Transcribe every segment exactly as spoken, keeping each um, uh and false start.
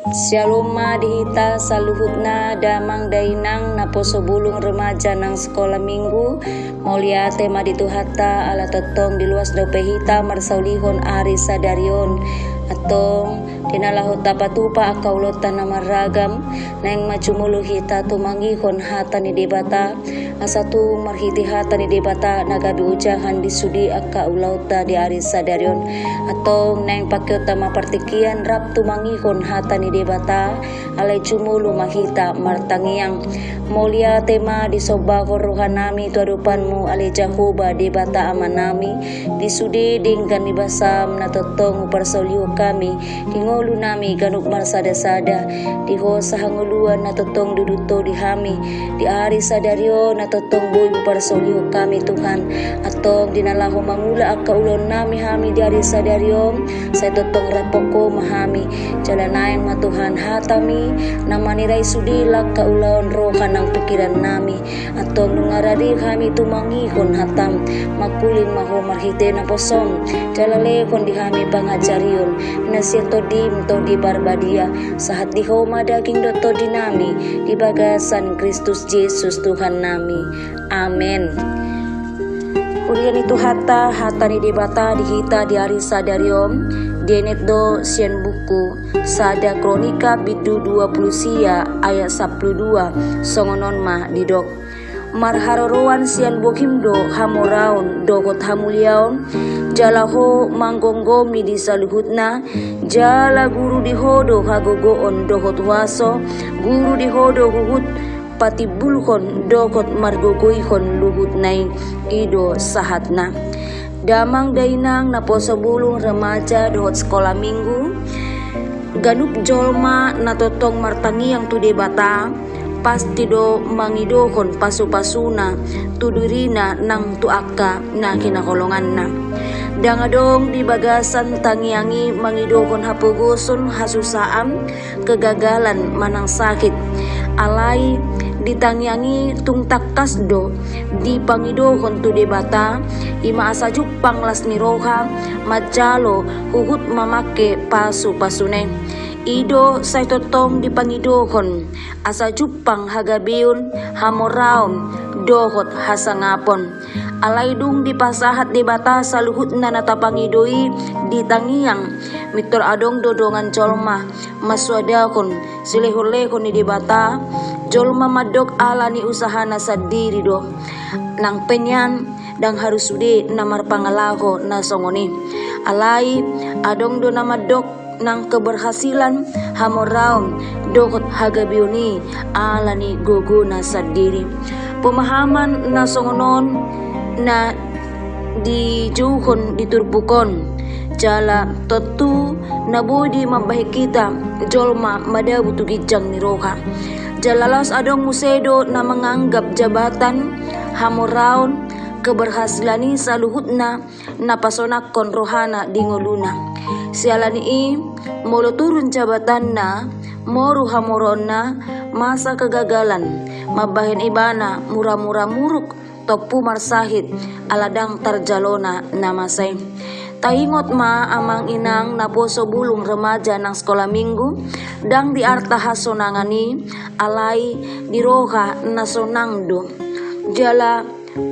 Syalom ma di hita saluhutna, damang dainang, naposo bulung, remaja nang sekolah minggu. Mauliate ma di Tuhanta ala tongtong diloas dope hita marsaulihon ari sadari on. Antong, di na laho tapatupa angka ulaonta na marragam, naeng ma jumolo hita tumangihon hata ni Debata, asa tung marhite hata ni Debata na gabe ojahan di sude angka ulaonta di ari sadari on. Antong naeng pakeonta ma partingkian rap tumangihon hata ni Debata, alai jumolo ma hita martangiang. Mauliate ma disombahon rohanami tu adopanmu ale Jahowa Debata Amanami, di sude denggan ni basam na tongtong huparsaulihon hami, di ngolunami ganup marsadasada, di hosa hangoluan na tongtong diuduthon di hami, di ari sadari on na tongtong boi huparsaulihon hami Tuhan. Antong di na laho mangula angka ulaonnami hami di ari sadari on, sai tongtong rap Ho ma hami, jala naeng ma Tuhan hatami, na manirai sude langka ulaon roha nang pingkirannami. Antong nunga rade hami tumangihon hatam, mangkuling ma Ho marhite naposom, jala lehon di hami pangajarion, na sian tondim Tondi Parbadia, sahat di Ho ma daging dohot tondinami, di bagasan Kristus Jesus Tuhannami. Amen. Huria ni Tuhanta, hata ni Debata di hita di ari sadari on, dienet do sian buku Sada Kronika bindu dua pulu sia ayat sampulu dua, songon on ma didok. Marharoroan sian bohim do hamoraon dohot hamuliaon, jala ho manggomgomi di saluhutna, jala guru di ho do hagogoon dohot huaso, guru di ho do huhut patimbulhon dohot margogoihon luhutna i. I do sahatna. Damang dainang naposo bulung, remaja dohot sekolah minggu, ganup jolma na tongtong martangiang tu Debata, pasti do mangidohon pasupasuna tu dirina nang tu angka na hinaholonganna. Ndang adong di bagasan tangiang i mangidohon hapogoson, hasusaan, kegagalan manang sakit. Alai di tangiang i tung tangkas do dipangidohon tu Debata, i ma asa jumpang las ni roha manjalo huhut mamangke pasupasuna i. I do sai tongtong dipangidohon asa jumpang hagabeon, hamoraon dohot hasangapon. Alai dung dipasahat Debata saluhutna na tapangido i di tangiang, mintor adong do dongan jolma mansoadahon silehonlehon ni Debata, jolma mandok ala ni usahana sandiri do. Nang pe nian, ndang harus sude na marpangalaho na songon i. Alai adong do na mandok nang keberhasilan, hamoraon dohot hagabeon i ala ni gogona sandiri. Pemahaman na songon on na dijouhon di turpuk on, jala tontu na boi do mambahen hita jolma madabu tu ginjang ni roha. Jala laos adong muse do na manganggap jabatan, hamoraon, keberhasilan i saluhutna na pasonanghon rohana di ngoluna. Siala ni i, molo turun jabatanna, moru hamoraonna, masa kegagalan, mambahen ibana muramura muruk, tompu marsahit, ala ndang tarjalona na masa i. Taingot ma amang inang naposo bulung, remaja nang sekolah minggu, ndang di arta hasonangan i, alai di roha na sonang do. Jala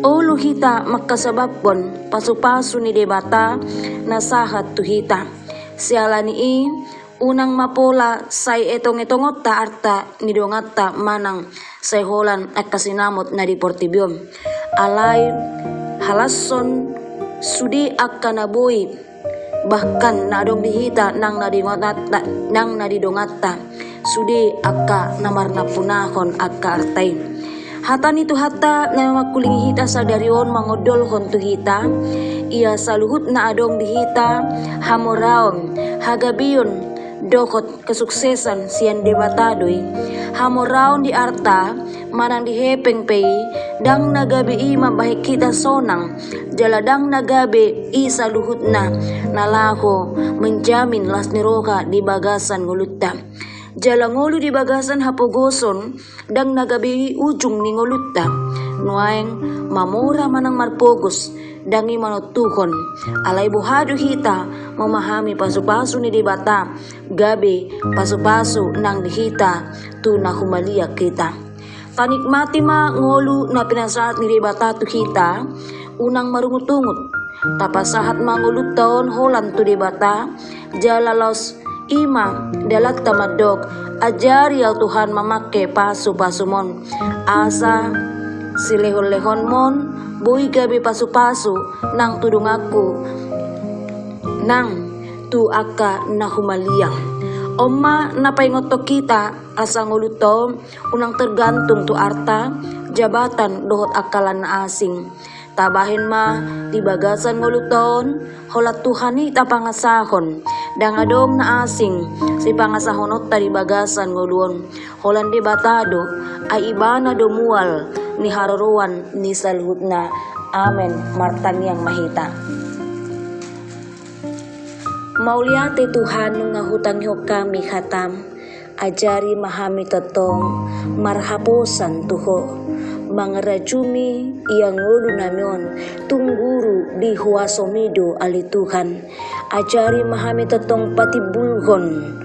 olo hita mangkasabamhon pasupasu ni Debata na sahat tu hita. Siala ni i, unang ma pola sai etongetongonta arta ni donganta manang sai holan angka sinamot na di portibi on. Alai halashon sude angka na boi, bahkan na adong di hita nang na di donganta, nang na di donganta, sude angka na marnampunahon angka arta i. Hata ni Tuhanta na mangkulingi hita sadari on mangondolhon tu hita, ia saluhut na adong di hita, hamoraon, hagabeon, dohot kesuksesan sian Debata do i. Hamoraon di arta manang di hepeng pe i, ndang na gabe i mambahen hita sonang, jala ndang na gabe i saluhutna na laho menjamin las ni roha di bagasan ngolunta. Jala ngolu di bagasan hapogoson, ndang na gabe i ujung ni ngolunta. Nuaeng mamora manang marpogos, ndang i manontuhon. Alai boha do hita mamahami pasupasu ni Debata, gabe pasupasu nang di hita tu na humaliang hita. Tanikmati ma ngolu na pinasahat ni Debata tu hita, unang marungutungut. Tapasahat ma ngolunta on holan tu Debata, jala laos i ma dalanta mandok, ajari au Tuhan mamangke pasupasum on. Asa silehonlehonmon boi gabe pasupasu nang tu donganku nang tu angka na humaliang. On ma na paingothon hita asa ngolunta on unang tergantung tu arta, jabatan dohot angka lan na asing. Tabahen ma di bagasan ngolunta on, holan Tuhan i tapangasahon. Ndang adong na asing sipangasahononta di bagasan ngolu on. Holan Debata do, ai Ibana do mual ni haroroan ni saluhutna. Amen. Martangiang ma hita. Mauliate Tuhan, nunga hutangihon hami hataM. Ajari ma hami tongtong marhaposan tu Ho, mangarajumi ia ngolunami on, tung guru di huasoMi do ale Tuhan. Ajari ma hami tongtong patimbulhon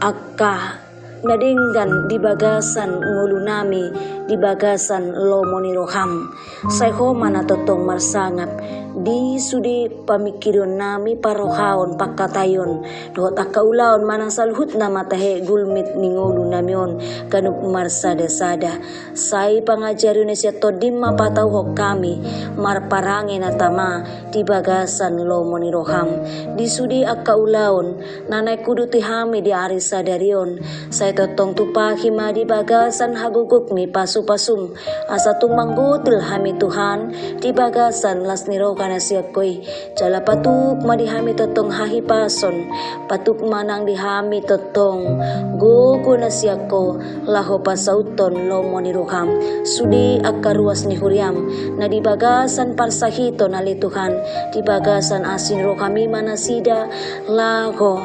angka na denggan di bagasan ngolunami, di bagasan lomo ni rohaM. Sai Ho ma na tongtong marsangap di sude pamingkirionnami, parrohaon, pangkataion dohot angka ulaon manang saluhutna ma tahe gulmit ni ngolunami on ganup marsadasada. Sai pangajari on sian TondiM ma patauhon hami marparange na tama di bagasan lomo ni rohaM. Di sude angka ulaon na naeng huuduti hami di ari sadari on, sai tongtong tumpahi ma di bagasan hagogotMi pasupasuM, asa tung manggotil hami Tuhan di bagasan las ni roha na sian Ho i. Jala patuk ma di hami tongtong hahipason, patuk ma nang di hami tongtong gogo na sian Ho, laho pasauthon lomo ni rohaM sude angka ruas ni huriaM na di bagasan parsahiton ale Tuhan, di bagasan asi ni rohaMi ma nasida laho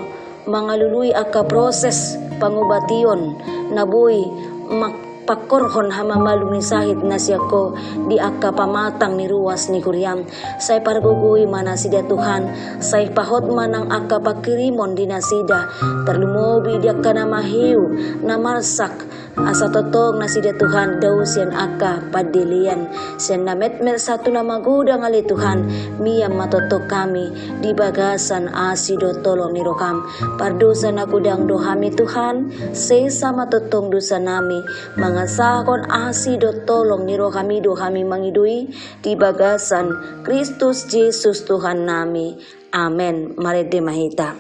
mangalului angka proses pangobation na boi ma-, pangkorhon hamamalum ni sahit na sian Ho di angka pamatang ni ruas ni huriaM. Sai pargogoi ma nasida Tuhan, sai pahot ma nang angka pangkirimon di nasida, tarlumobi di angka na maheu, na marsak, asa tongtong nasida Tuhan dao sian angka pandelean, sian na metmet sahat tu na magodang ale Tuhan, mian ma tongtong hami di bagasan asi dohot holong ni rohaM. Pardosa na godang do hami Tuhan, sesa ma tongtong dosanami, mangasahon asi dohot holong ni rohaMi do hami mangido i, di bagasan Kristus Jesus Tuhannami. Amen. Marende ma hita.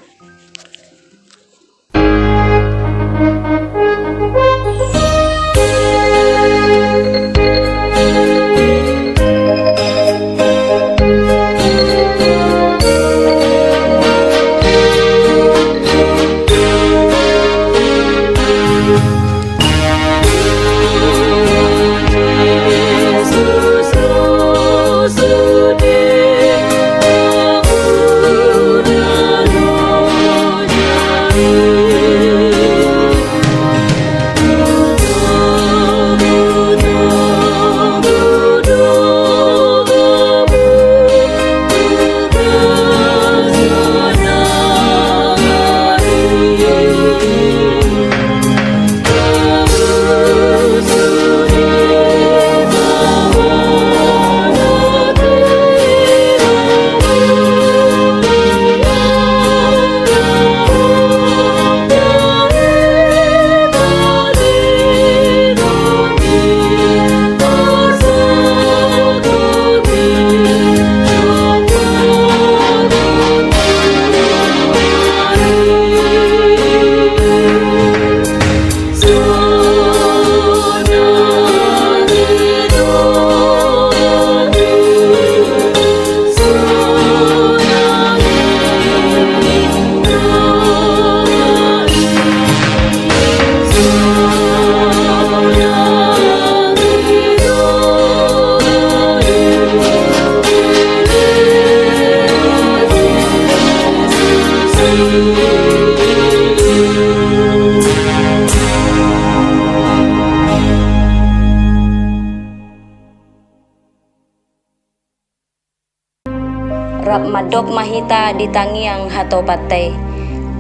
Mandok ma hita di tangiang hatopanta i.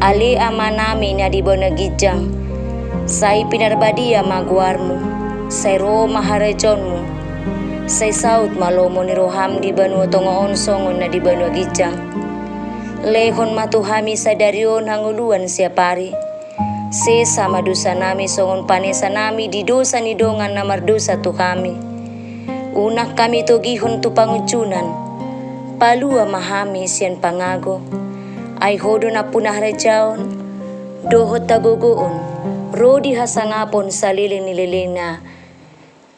Ale Amanami na di banua ginjang, sai pinarbadia ma goarmu, sai ro ma harajaonmu, sai saut ma lomo ni roham di banua tonga on songon na di banua ginjang. Lehon ma tu hami sadari on hangoluan siapari. Sesa ma dosanami songon panesanami di dosa ni dongan na mardosa tu hami. Unang hami togihon tu pangunjunan. Palua ma hami sian pangago. Ai Ho do nampuna harajaon, dohot hagogoon, ro di hasangapon saleleng ni lelengna.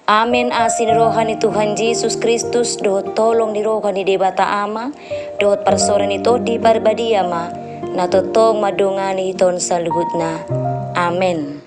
Amen. Asi ni roha ni Tuhan Jesus Kristus, dohot holong ni roha ni Debata Ama, dohot parsaoran ni Tondi Parbadia ma na tongtong mandongani hita on saluhutna. Amen.